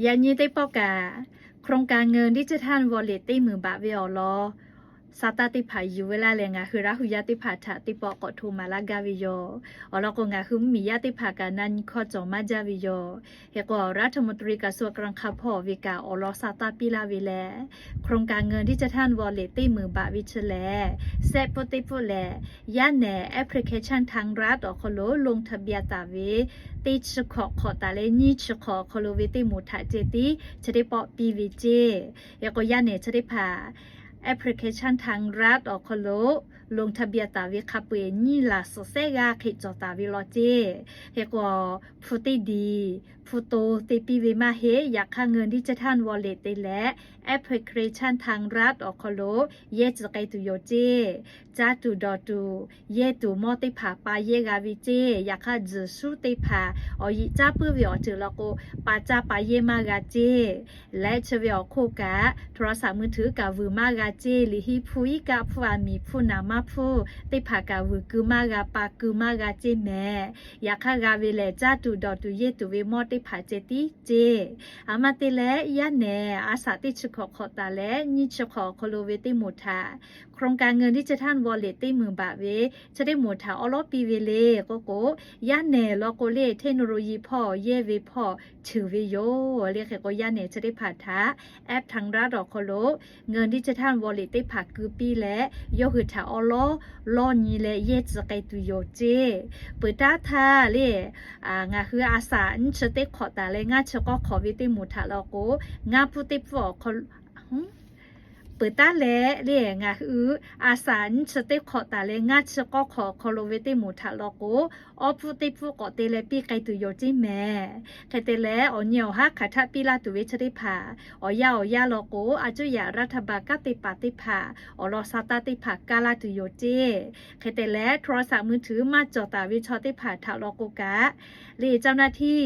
Yaꞈ nyi teˇ pawˆ kaꞈ โครงการเงินดิจิทัลวอลเล็ต teˇ meunˍ baꞈ ve awˬ lawn sa taˇ teˇ hpaˍ yuˬ ve laˇ leh, ngaˬ hui Laˇ huˍ yaˇ teˇ hpaˍ htaꞈ teˇ pawˆ k'awꞈ hto maˍ laˇ gaˇ ve yoˬ. Awˬ lawn k'o, ngaˬ hui mvuhˇmiˬ yaˇ teˇ hpaˍ kaꞈ na nyi hkawˇ cawˬ maˇ jaˇ ve yoˬ. Hk'e k'o, รัฐมนตรีกระทรวงการคลัง hpawˇ ve kaꞈ awˬ lawn sa taˇ piˇ laˇ ve lehˬ, โครงการเงินดิจิทัลวอลเล็ต teˇ meunˍ baꞈ ve chi lehˬ, sehˆ pfuhˆ teˇ pfuhˆ lehˬ, yaˇ nehˬ แอปพลิเคชันทางรัฐ awˬ hk'aw lo ลงทะเบียน taˍ ve teˇ chi hkawꞈ hk'awꞈ taˍ leh nyiˇ chi hkawꞈ awˬ hk'aw lo ve teˇ moˍ htaꞈ ceh tiˉ chi teˇ pawˆ piˇ ve ceˇ. Hk'e k'o, yaˇ nehˬ chi teˇ hpaˍ แอปพลิเคชันทางรัฐ awˬ hk'aw lo ลงทะเบียน taˍ ve hk'a peu-eˬ nyiˇ laˬ suhˍ sehˉ g'aˇ hk'e cawˬ taˍ ve law ceˇ. Hk'e k'o, hpu teˇ diˬ hpu to te piˇ ve maˇ heˆ. Yaꞈ hk'aˇ, เงินดิจิทัลวอลเล็ต te leh แอปพลิเคชันทางรัฐ awˬ hk'aw lo yehˇ tcuh k'ai tuˬ yoˬ ceˇ. Caˇ tuˬ dawˬ tuˬ yehˇ tuˬ mawˇ teˇ hpaˍ pa yehˇ g'a ve ceˇ. Yaꞈ hk'aˇ, tzuhˬ shuˉ teˇ hpaˍ awˬ yiꞈ caˉ puiˉ ve awˬ ceuˬ law k'o, pa caˇ pa yehˇ maˇ g'a ceˇ. Leh chi ve awˬ hk'oˆ kaꞈ โทรศัพท์มือถือ kaꞈ vuiˬ maˇ g'a ceˇ. Liꞈ henˇ hpuˇ, iˉ kaˆ hpuˇ, aˬ miˍ hpuˇ, naˍ manˇ hpuˇ teˇ hpaˍ kaꞈ vuiˬ keu maˇ g'a, pa keu maˇ g'a ceˇ mehˍ. Yaꞈ hk'aˇ, g'a ve lehˬ, caˇ tuˬ dawˬ tuˬ yehˇ tuˬ ve mawˇ teˇ hpaˍ ceh tiˉ ceˇ. Aˬ ma te leh, yaˇ nehˬ a shaꞈ teˇ chi hkawꞈ hk'awꞈ taˍ leh nyiˇ chi hkawꞈ awˬ hk'aw lo ve teˇ moˍ htaꞈ โครงการเงินดิจิทัลวอลเล็ต teˇ meunˍ baꞈ ve chi teˇ moˍ htaꞈ awˉ lawˉ piˇ ve le k'oˆ k'o, yaˇ nehˬ law k'o le, เทคโนโลยี hpawˇ yehˇ ve hpawˇ ceuˬ ve yoˬ le. Hk'e k'o, yaˇ nehˬ chi teˇ hpaˍ htaꞈ แอปทางรัฐ awˬ hk'aw lo เงินดิจิทัลวอลเล็ต teˇ hpaˍ keu piˇ leh, yawˇ hui htaꞈ awˉ lawˉ lawˇ nyi leh yehˇ tcuh k'ai tuˬ yoˬ ceˇ. Peuˬ taˉ htaˇ le, ngaˬ hui a shaꞈ nyiˇ chi teˇ hk'awꞈ taˍ leh ngaˇ chi k'awˇ hk'awꞈ ve teˇ moˍ htaꞈ law k'o, ngaˇ pfuhˆ teˇ pfuhˆ awˬ hk'aw peuˬ taˉ leh le, ngaˬ hui a shaꞈ nyiˇ chi teˇ hk'awꞈ taˍ leh ngaˇ chi k'awˇ hk'awꞈ awˬ hk'aw lo ve teˇ moˍ htaꞈ law k'o, awˉ pfuhˆ teˇ pfuhˆ k'awꞈ te leh piˇ k'ai tuˬ yoˬ ceˇ mehˍ. Hk'e te leh, awˬ nyi awˬ haˉ hk'aˬ htaˆ piˇ laˇ tuˬ ve chi teˇ hpaˍ awˬ yanˇ awˬ yanˇ law k'o, a cuˉ yaꞈ รัฐบาล kanˉ te paˍ teˇ hpaˍ awˬ lawn sa taˇ teˇ hpaˍ kaˇ laˇ tuˬ yoˬ ceˇ. Hk'e te leh, โทรศัพท์มือถือ maˇ cawˬ taˍ ve chaw teˇ hpaˍ htaꞈ law k'o kaꞈ le, เจ้าหน้าที่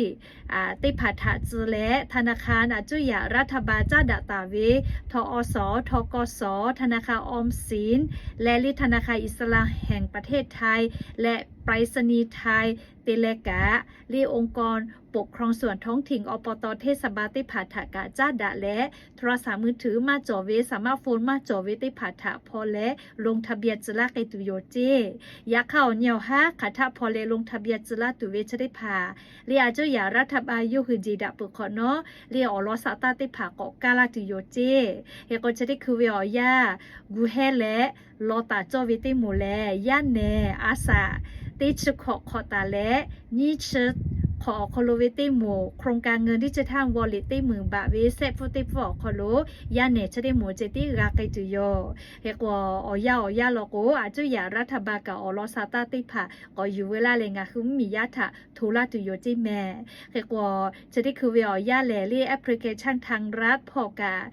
teˇ hpaˍ htaꞈ tcuh leh ธนาคาร a cuˉ yaꞈ รัฐบาล caˉ daꞈ taˍ ve ทกส, ทกส, ธนาคารออมสิน leh le ธนาคารอิสลามแห่งประเทศไทย leh ไปรษณีย์ไทย te leh kaꞈ le, องค์กรปกครองส่วนท้องถิ่น อบต. เทศบาล teˇ hpaˍ htaꞈ kaꞈ caˉ daꞈ leh, โทรศัพท์มือถือ maˇ cawˬ ve, สมาร์ทโฟน maˇ cawˬ ve teˇ hpaˍ htaꞈ hpaw leh ลงทะเบียน tcuh laˇ k'ai tuˬ yoˬ ceˇ. Yaꞈ hk'aˇ, awˬ nyi awˬ haˉ hk'aˬ htaˆ hpaw leh ลงทะเบียน tcuh laˇ tuˬ ve chi teˇ hpaˍ le, a cuˉ yaꞈ รัฐบาล yawˇ hui jeˬ daꞈ peuˬ hk'awꞈ nawˉ le, awˬ lawn sa taˇ teˇ hpaˍ k'awꞈ kaˇ laˇ tuˬ yoˬ ceˇ. Hk'e k'o, chi teˇ hkui ve awˬ yanˇ gu hehˉ leh law taˍ cawˇ ve teˇ moˍ lehˬ, yaˇ nehˬ a shaꞈ teˇ chi hkawꞈ hk'awꞈ taˍ leh nyiˇ chi hk'awꞈ awˬ hk'aw lo ve teˇ moˍ โครงการเงินดิจิทัลวอลเล็ต teˇ meunˍ baꞈ ve sehˆ pfuhˆ teˇ pfuhˆ awˬ hk'aw lo yaˇ nehˬ chi teˇ moˍ ceh tiˉ g'a k'ai tuˬ yoˬ. Hk'e k'o, awˬ yanˇ awˬ yanˇ law k'o, a cuˉ yaꞈ รัฐบาล kaꞈ awˬ lawn sa taˇ teˇ hpaˍ k'awꞈ yuˬ ve laˇ leh, ngaˬ hui mvuhˇmiˬ yaˇ htaꞈ hto laˇ tuˬ yoˬ ceˇ mehˍ. Hk'e k'o, chi teˇ hkui ve awˬ yanˇ lehˬ le, แอปพลิเคชันทางรัฐ hpawˇ kaꞈ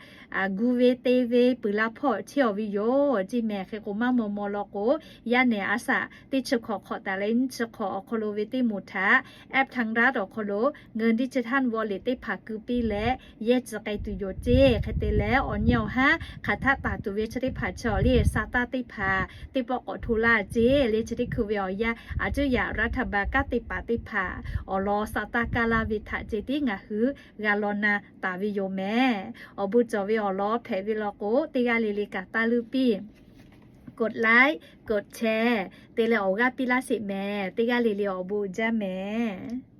gu ve te ve peuˬ la hpawˇ chehˇ aw ve yoˬ ceˇ mehˍ. Hk'e k'o, maˇ maw maw law k'o, yaˇ nehˬ a shaꞈ teˇ chi hkawꞈ hk'awꞈ taˍ leh nyiˇ chi hkawꞈ awˬ hk'aw lo ve teˇ moˍ htaꞈ แอปทางรัฐ awˬ hk'aw lo เงินดิจิทัลวอลเล็ต teˇ hpaˍ keu piˇ leh yehˇ tcuh k'ai tuˬ yoˬ ceˇ. Hk'e te leh, awˬ nyi awˬ haˉ hk'aˬ htaˆ taˍ tuˬ ve chi teˇ hpaˍ chi awˬ le, sa taˇ teˇ hpaˍ teˇ pawˆ k'awꞈ hto laˇ ceˇ. Le chi teˇ hkui ve awˬ yanˇ, a cuˉ yaꞈ รัฐบาล kanˉ te paˍ teˇ hpaˍ awˬ lawn sa taˇ kaˇ laˇ ve htaꞈ ceh tiˉ ngaˬ hui g'a law na taˍ ve yoˬ mehˍ. Awˬ bon cawˬ ve awˬ lawn hpehꞈ ve law k'o, teˇ g'aˇ le le kaꞈ taˇ luˇ piˇ, กดไลค์ กดแชร์ te leh awˬ g'aˇ piˇ laˇ sheˍ mehˍ. Teˇ g'aˇ le le awˬ bon jaˇ mehˍ.